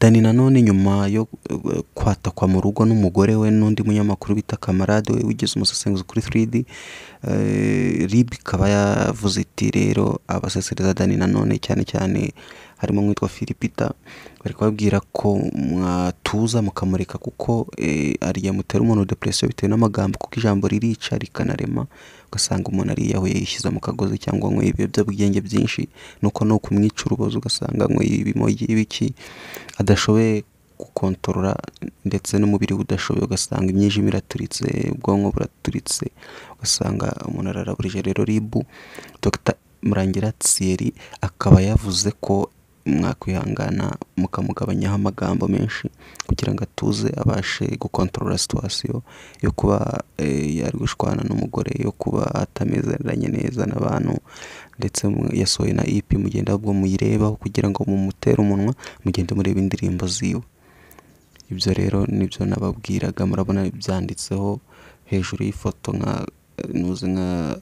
Danny Nanone nyuma yo kwatakwa mu rugo n'umugore we n'undi munyamakuru bita Kamarade we wigize umusesenguzi kuri 3D, RIB ikaba yavuze iti rero abasesereza Danny Nanone cyane cyane harimo nk'uwitwa Philipita, bari kubabwira ko mwatuza mukamureka kuko ariya mutera umuntu depression bitewe n'amagambo, kuko ijambo ririca rikanarema, ugasanga umuntu ariyahuye yishyize mu kagozi cyangwa anyweye ibiyobyabwenge byinshi, nuko no kumwica urubozo ugasanga anyweye ibimogi ibiki adashoboye gukontorora, ndetse n'umubiri we udashoboye, ugasanga imyijima iraturitse, ubwonko buraturitse, ugasanga umuntu araraburije. Rero RIB Dr Murangira Thierry akaba yavuze ko mwakwihangana mukamugabanyaho amagambo menshi kugira ngo atuze abashe gukontorora situation yo kuba yari gushwana n'umugore, yo kuba atamezeranye neza n'abantu, ndetse yasohoye na EP, mugende ahubwo muyirebaho kugira ngo mumutere umunwa, mugende mureba indirimbo ziwe. Ibyo rero nibyo nababwiraga, murabona byanditseho hejuru y'ifoto nka nuzi nka